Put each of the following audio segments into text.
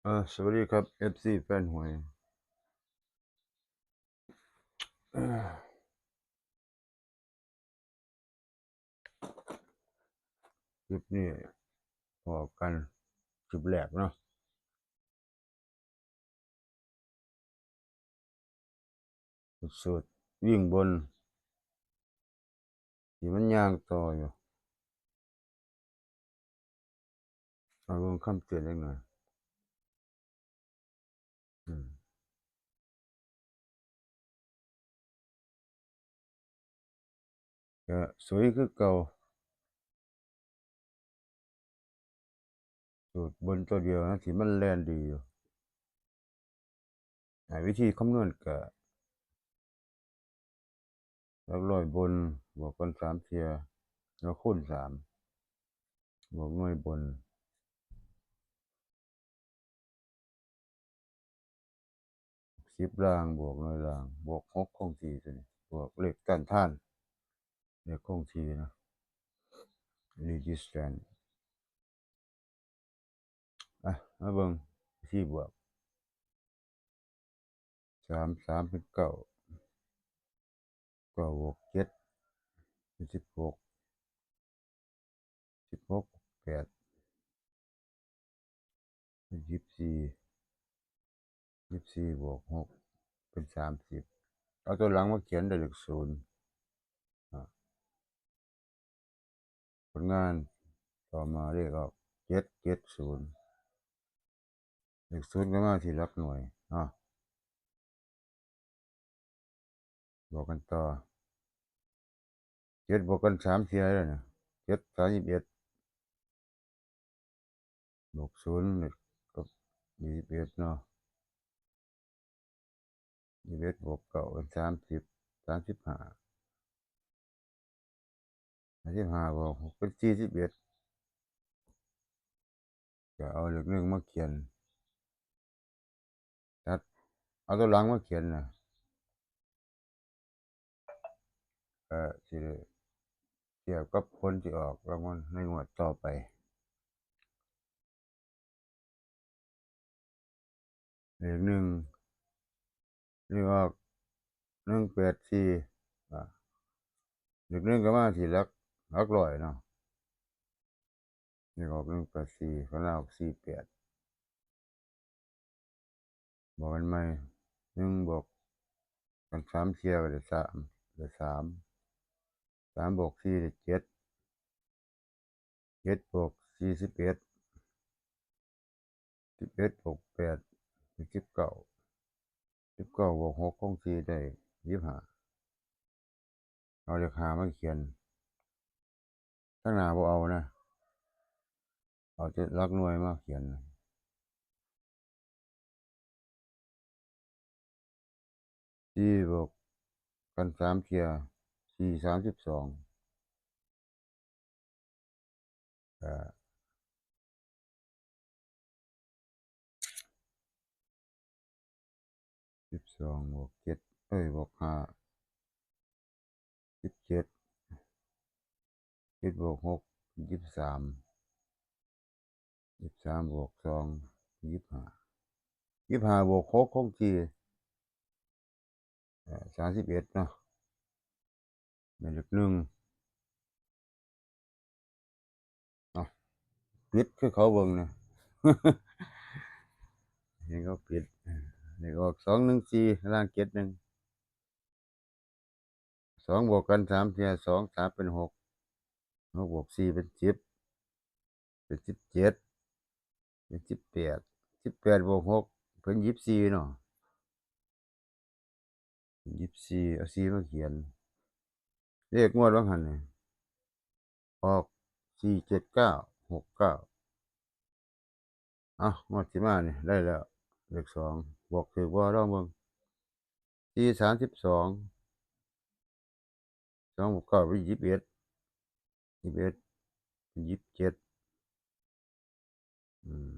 ເອີ ສະຫວັດດີຄັບ ເອັຟຊີ ແຟນຫວຍ. ຄລິບນີ້ພໍ້ກັນ ຄລິບແລກເນາະ. ສູດວິ່ງບົນ ທີ່ມັນຍ່າງຕໍ່ຢູ່. ເອົາເບິ່ງຄຳເຕືອນຈັກໜ່ອຍ. ອືມ ກະສວຍຄືເກົ່າ. ສູດບົນຕົວດຽວນະ ທີ່ມັນແລ່ນດີຢູ່. ອາ ວິທີຄຳນວນກະ ຫຼັກຮ້ອຍບົນບວກກັນສາມເທື່ອ ແລ້ວຄູນສາມ ບວກໜ່ວຍບົນ. ສິບລ່າງບວກໜ່ວຍລ່າງ ບວກຫົກຄົງທີ່ ຕົວນີ້ບວກເລກຕ້ານທານ ເລກຄົງທີ່ນະ resistance. ອະ ມາເບິ່ງສີ່ບວກ ສາມ ສາມເປັນເກົ້າ ເກົ້າບວກເຈັດເປັນສິບຫົກ ສິບຫົກບວກແປດເປັນສິບສີ່ ສິບສີ່ບວກຫົກເປັນສາມສິບ. ເອົາຕົວຫຼັງມາຂຽນໄດ້ເລກສູນ. ອາ ຜົນງານຕໍ່ມາເລກອອກເຈັດເຈັດສູນ ເລກສູນກໍມາທີ່ຫຼັກໜ່ວຍເນາະ. ບວກກັນຕໍ່ ເຈັດບວກກັນສາມເທື່ອແລ້ວນະ ເຈັດສາມສິບເອັດ ບວກສູນກໍຊາວເອັດເນາະ. ຊາວເອັດບວກເກົ້າເປັນສາມສິບ ສາມສິບຫ້າ ສາມສິບຫ້າບວກຫົກເປັນສີ່ສິບເອັດ. ຈະເອົາເລກໜຶ່ງມາຂຽນ ຕັດ ເອົາຕົວຫຼັງມາຂຽນນະ ກໍຊິໄດ້ທຽບກັບຜົນທີ່ອອກລາງວັນໃນງວດຕໍ່ໄປ. ເລກໜຶ່ງ ເລກອອກໜຶ່ງແປດສີ່ ອາ ເລກໜຶ່ງກໍມາທີ່ຫຼັກ ຫຼັກຮ້ອຍເນາະ. ເລກອອກໜຶ່ງແປດສີ່ ຂອງລາວອອກສີ່ແປດ. ບວກກັນໃໝ່ ໜຶ່ງບວກກັນສາມເທື່ອກໍໄດ້ສາມ ໄດ້ສາມ ສາມບວກສີ່ໄດ້ເຈັດ ເຈັດບວກສີ່ສິບເອັດ ສິບເອັດບວກແປດເປັນສິບເກົ້າ ສິບເກົ້າບວກຫົກຄົງທີ່ໄດ້ສິບຫ້າ. ເອົາເລກຫ້າມາຂຽນ ທາງໜ້າບໍ່ເອົານະ ເອົາແຕ່ຫຼັກໜ່ວຍມາຂຽນ. ສີ່ບວກກັນສາມເທື່ອ ສີ່ສາມສິບສອງ ກະ ສິບສອງບວກເຈັດ ເອີຍ ບວກຫ້າ ສິບເຈັດ ເຈັດບວກຫົກ ຊາວສາມ ຊາວສາມບວກສອງ ຊາວຫ້າ ຊາວຫ້າບວກຫົກຄົງທີ່ ເອີ ຊາວສິບເອັດເນາະ ໝາຍເລກໜຶ່ງ. ເອົາ ປິດຄືເຂົາເບິ່ງນະ ເຫັນເຂົາປິດ ເລກອອກສອງໜຶ່ງສີ່ ລາງເຈັດໜຶ່ງ. ສອງບວກກັນສາມເທື່ອ ສອງ ສາມເປັນຫົກ ຫົກບວກສີ່ເປັນສິບ ເປັນສິບເຈັດ ເປັນສິບແປດ ສິບແປດບວກຫົກເປັນຊາວສີ່ເນາະ ຊາວສີ່ ເອົາສີ່ມາຂຽນ. ເລກງວດວ່າງຫັ້ນນີ້ອອກສີ່ເຈັດເກົ້າ ຫົກເກົ້າ. ເອົາ ງວດຊິມານີ້ໄດ້ແລ້ວ ເລກສອງ ບວກຖືກບໍ່ ລອງເບິ່ງ ສີ່ສາມສິບສອງ ສອງບວກເກົ້າເປັນຊາວເອັດ ຊາວເອັດເປັນຊາວເຈັດ ອືມ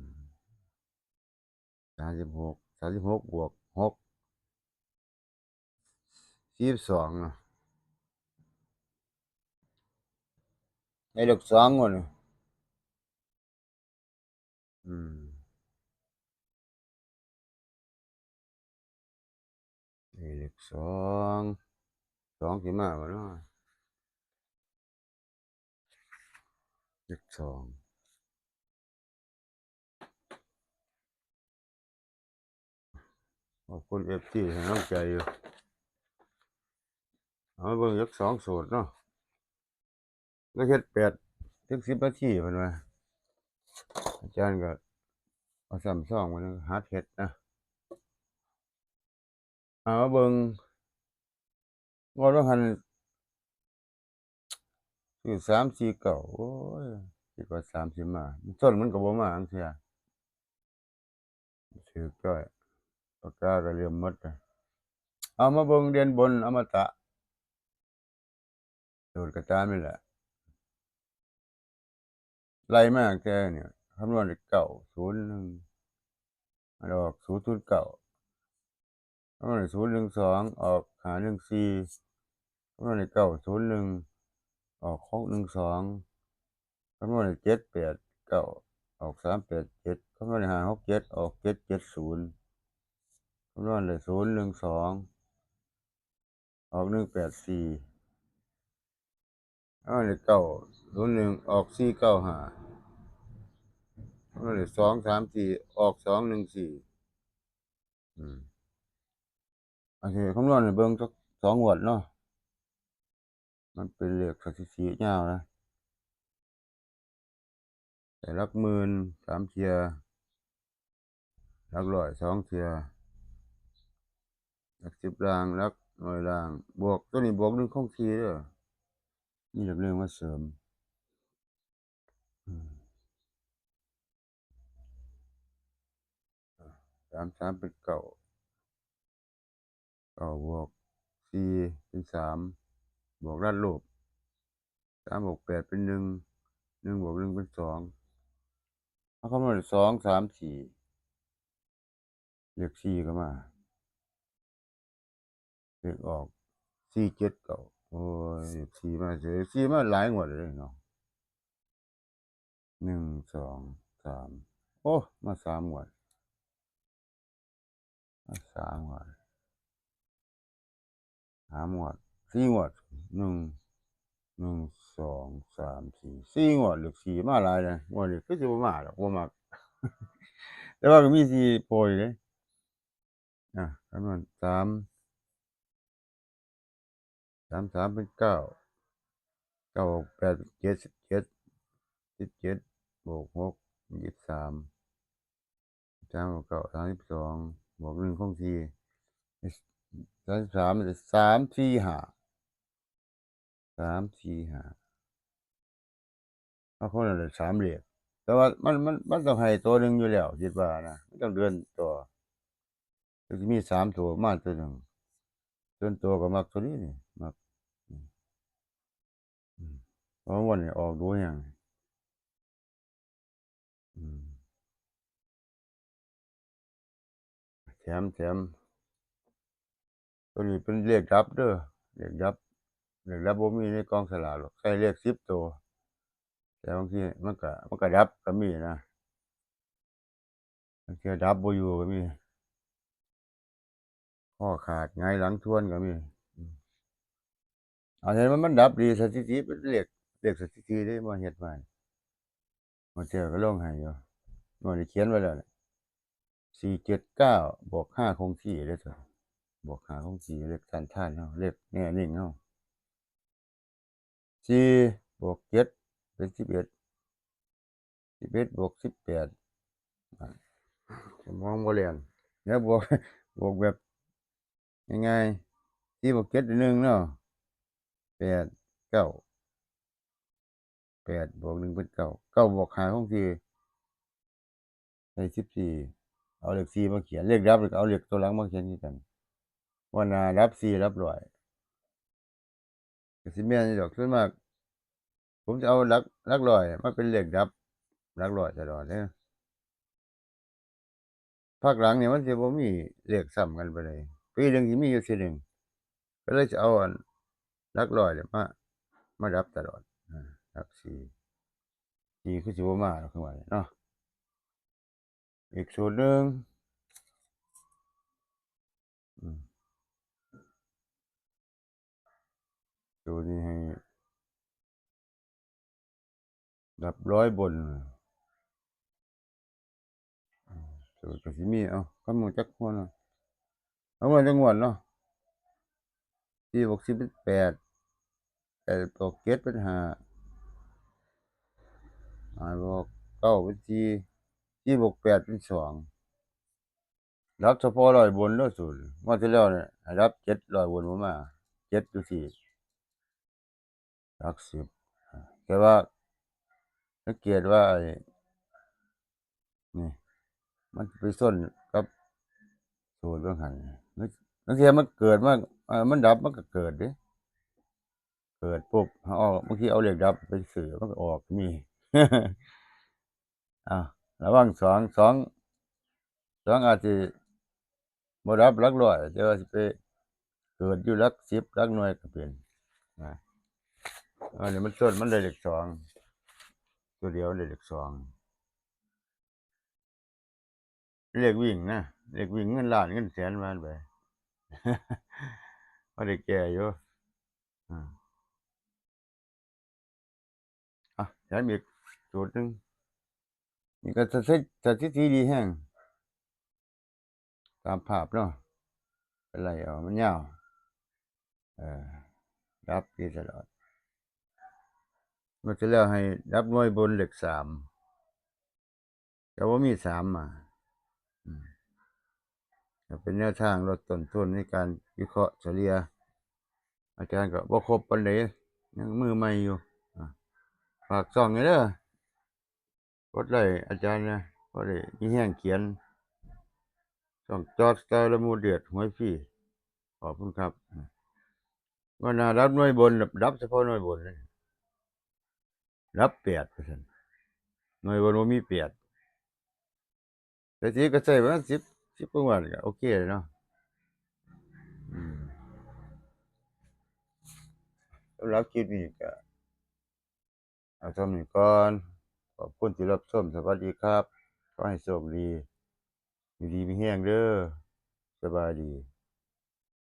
ສາມສິບຫົກ ສາມສິບຫົກບວກຫົກ ຊາວສອງເນາະ ໄດ້ເລກສອງງວດນີ້ ອືມ ເລກສອງ ສອງຊິມາບໍ່ເນາະ? ເລກສອງ ຂອບຄຸນເອັຟຊີໃຫ້ກຳລັງໃຈຢູ່. ເອົາມາເບິ່ງຈັກສອງສູດເນາະ. ລະເຮັດແປດເຖິງສິບນາທີເພິ່ນວ່າ. ອາຈານກໍເອົາຊ້ຳຊອງມາ ຫັດເຮັດນະ. ເອົາມາເບິ່ງ ງວດວ່າຫັ້ນ ຊື້ສາມສີ່ເກົ້າ ໂອ້ຍ ຄິດວ່າສາມຊິມາ ມັນຊົນ ມັນກໍບໍ່ມາຈັກເທື່ອ. ຖືກຕ້ອຍ ປາກກາກໍເລີ່ມໝົດລະ. ເອົາມາເບິ່ງເດັ່ນບົນອະມະຕະ ໂດດກະຕາມນີ້ແຫຼະ ໄລ່ມາຕັ້ງແຕ່ນີ້ ຄຳນວນໄດ້ເກົ້າສູນໜຶ່ງ ມັນອອກສູນສູນເກົ້າ. ຄຳນວນໄດ້ສູນໜຶ່ງສອງ ອອກຫ້າໜຶ່ງສີ່. ຄຳນວນໄດ້ເກົ້າສູນໜຶ່ງ ອອກຫົກໜຶ່ງສອງ. ຄຳນວນໄດ້ເຈັດແປດເກົ້າ ອອກສາມແປດເຈັດ. ຄຳນວນໄດ້ຫ້າຫົກເຈັດ ອອກເຈັດເຈັດສູນ. ຄຳນວນໄດ້ສູນໜຶ່ງສອງ ອອກໜຶ່ງແປດສີ່. ເອົາໄດ້ເກົ້າສູນໜຶ່ງ ອອກສີ່ເກົ້າຫ້າ. ເອົາໄດ້ສອງສາມສີ່ ອອກສອງໜຶ່ງສີ່. ອືມ ອັນນີ້ຄຳນວນໃຫ້ເບິ່ງຈັກສອງງວດເນາະ. ມັນເປັນເລກສະຖິຕິຍາວນະ. ໄດ້ຫຼັກໝື່ນສາມເທື່ອ ຫຼັກຮ້ອຍສອງເທື່ອ ຫຼັກສິບລ່າງ ຫຼັກໜ່ວຍລ່າງ ບວກ ຕົວນີ້ບວກໜຶ່ງຄົງທີ່ເດີ ມີຫຼັກໜຶ່ງມາເສີມ. ອືມ ສາມ ສາມເປັນເກົ້າ ເກົ້າບວກສີ່ເປັນສາມ ບວກລັດໂລບ ສາມບວກແປດເປັນໜຶ່ງ ໜຶ່ງບວກໜຶ່ງເປັນສອງ. ເຮົາຄຳນວນໄດ້ສອງ ສາມ ສີ່ ເລກສີ່ກໍມາ ເລກອອກສີ່ເຈັດເກົ້າ. ໂອ້ຍ ເລກສີ່ມາເສີຍ ສີ່ມາຫຼາຍງວດແລ້ວເນາະ. ໜຶ່ງ ສອງ ສາມ ໂອ້ ມາສາມງວດ ມາສາມງວດ ສາມງວດ ສີ່ງວດ ໜຶ່ງ ໜຶ່ງ ສອງ ສາມ ສີ່ ສີ່ງວດ ເລກສີ່ມາຫຼາຍເດ້. ງວດນີ້ຄືຊິບໍ່ມາດອກ ບໍ່ມັກ ແຕ່ວ່າກໍມີສີ່ໂປຢູ່ເດ້. ອ່າ ຄຳນວນ ສາມ ສາມ ສາມເປັນເກົ້າ ເກົ້າບວກແປດເປັນເຈັດ ສິບເຈັດ ສິບເຈັດບວກຫົກ ຊາວສາມ ຊາວສາມບວກເກົ້າ ສາມສິບສອງ ບວກໜຶ່ງຄົງທີ່ ສາມສິບສາມ ສາມສີ່ຫ້າ ສາມສີ່ຫ້າ. ເຮົາຄົງໄດ້ສາມເລກ ແຕ່ວ່າມັນ ມັນ ມັນຕ້ອງໃຫ້ໂຕໜຶ່ງຢູ່ແລ້ວ ຄິດວ່ານະ ມັນຕ້ອງເດີນຕໍ່ ຄືຊິມີສາມໂຕ ມາໂຕໜຶ່ງ. ສ່ວນຕົວກໍມັກໂຕນີ້ນີ້ ມັກ ອືມ ອືມ ເພາະວ່າງວດນີ້ອອກດູແຮງ. ອືມ ແຖມ ແຖມ ຕົວນີ້ເປັນເລກດັບເດີ ເລກດັບ ເລກດັບບໍ່ມີໃນກອງສະຫຼາກດອກ ໃສ່ເລກສິບໂຕ ແຕ່ບາງທີມັນກະ ມັນກະດັບກໍມີນະ ບາງເທື່ອດັບບໍ່ຢູ່ກໍມີ ຂໍ້ຂາດຫງາຍຫຼັງທວນກໍມີ. ອືມ ເອົາ ເຫັນວ່າມັນດັບດີ ສະຖິຕິ ເປັນເລກ ເລກສະຖິຕິເດ້ ມາເຮັດມາ ບາງເທື່ອກໍລົງໃຫ້ຢູ່ ມັນໄດ້ຂຽນໄວ້ແລ້ວແຫຼະ ສີ່ເຈັດເກົ້າ ບວກຫ້າຄົງທີ່ເດ້ ບວກຫ້າຄົງທີ່ ເລກສັນທານເຮົາ ເລກແນ່ນິ່ງເຮົາ. ສີ່ບວກເຈັດເປັນສິບເອັດ ສິບເອັດບວກສິບແປດ ສະໝອງບໍ່ແລ່ນ ແລ້ວບວກ ບວກແບບງ່າຍໆ ສີ່ບວກເຈັດໄດ້ໜຶ່ງເນາະ ແປດ ເກົ້າ ແປດບວກໜຶ່ງເປັນເກົ້າ ເກົ້າບວກຫ້າຄົງທີ່ ໄດ້ສິບສີ່ ເອົາເລກສີ່ມາຂຽນ ເລກດັບກໍເອົາເລກຕົວຫຼັງມາຂຽນຄືກັນ ວ່າໜ້າດັບສີ່ ຫຼັກຮ້ອຍ ກໍຊິແມ່ນຢູ່ດອກ ສ່ວນມາກ ຜົມຈະເອົາຫຼັກ ຫຼັກຮ້ອຍມາເປັນເລກດັບຫຼັກຮ້ອຍຕະຫຼອດເດ້. ພັກຫຼັງນີ້ມັນຊິບໍ່ມີເລກຊ້ຳກັນປານໃດ ປີໜຶ່ງຊິມີຢູ່ເທື່ອໜຶ່ງ ກໍເລີຍຈະເອົາອັນຫຼັກຮ້ອຍນີ້ມາ ມາດັບຕະຫຼອດ ຫຼັກສີ່ ສີ່ຄືຊິບໍ່ມາດອກ ຄືວ່າເນາະ. ອີກສູດໜຶ່ງ ອືມ ໂຕນີ້ໃຫ້ດັບຮ້ອຍບົນ ໂຕກໍຊິມີ ເອົ້າ ຄຳນວນຈັກງວດເນາະ ຄຳນວນຈັກງວດເນາະ ສີ່ບວກສີ່ເປັນແປດ ແປດບວກເຈັດເປັນຫ້າ ຫ້າບວກເກົ້າເປັນສີ່ ສີ່ບວກແປດເປັນສອງ ດັບສະເພາະຮ້ອຍບົນເດີສູດ ງວດທີ່ແລ້ວນີ້ໃຫ້ດັບເຈັດຮ້ອຍບົນບໍ່ມາ ເຈັດຢູ່ທີ່ຫຼັກສິບ ແຕ່ວ່າສັງເກດວ່າໄອ້ນີ້ ມັນໄປຊົນກັບສູດວ່າຫັ້ນ ບາງເທື່ອມັນເກີດມາ ເອີ ມັນດັບມັນກໍເກີດເດ້ ເກີດປຸບ ເຮົາເອົາ ບາງທີເອົາເລກດັບໄປຊື້ ມັນກໍອອກກໍມີ ອ້າວ ລະວັງສອງ ສອງ ສອງອາດຊິບໍ່ດັບຫຼັກຮ້ອຍ ແຕ່ວ່າຊິໄປເກີດຢູ່ຫຼັກສິບ ຫຼັກໜ່ວຍກໍເປັນນະ ອັນນີ້ມັນຊົນ ມັນໄດ້ເລກສອງ ຕົວດຽວໄດ້ເລກສອງ ເລກວິ່ງນະ ເລກວິ່ງເງິນລ້ານເງິນແສນວ່າໄປ ພໍໄດ້ແກ້ຢູ່ ອາ ອາ ແຖມອີກສູດໜຶ່ງ ນີ້ກໍສະຖິ ສະຖິຕິດີແຮງ ຕາມພາບເນາະ ໄປໄລ່ເອົາ ມັນຍາວ ເອີ ດັບດີຕະຫຼອດ ງວດທີ່ແລ້ວໃຫ້ດັບໜ່ວຍບົນເລກສາມ ກໍບໍ່ມີສາມມາ ອືມ ກໍເປັນແນວທາງລົດຕົ້ນທຶນໃນການວິເຄາະສະເລ່ຍ ອາຈານກໍບໍ່ຄົບປານໃດ ຍັງມືໃໝ່ຢູ່ ອາ ຝາກຊ່ອງແດ່ເດີ ກົດໄລ້ອາຈານນະ ພໍໄດ້ມີແຮງຂຽນ ຊ່ອງຈອດສະຕາລະມູເດືອດຫວຍຟຣີ ຂອບຄຸນຄັບ ງວດໜ້າດັບໜ່ວຍບົນ ດັບສະເພາະໜ່ວຍບົນເດ້ ດັບແປດວ່າຊັ້ນ ໜ່ວຍບົນບໍ່ມີແປດ ແຕ່ທີ່ກໍໃຊ້ປະມານສິບ ສິບກວ່າງວດກໍໂອເຄແລ້ວເນາະ ອືມ ສຳລັບຄລິບນີ້ກໍເອົາສ່ຳນີ້ກ່ອນ ຂອບຄຸນທີ່ຮັບຊົມ ສະຫວັດດີຄັບ ຂໍໃຫ້ໂຊກດີ ຢູ່ດີມີແຮງເດີ ສະບາຍດີ.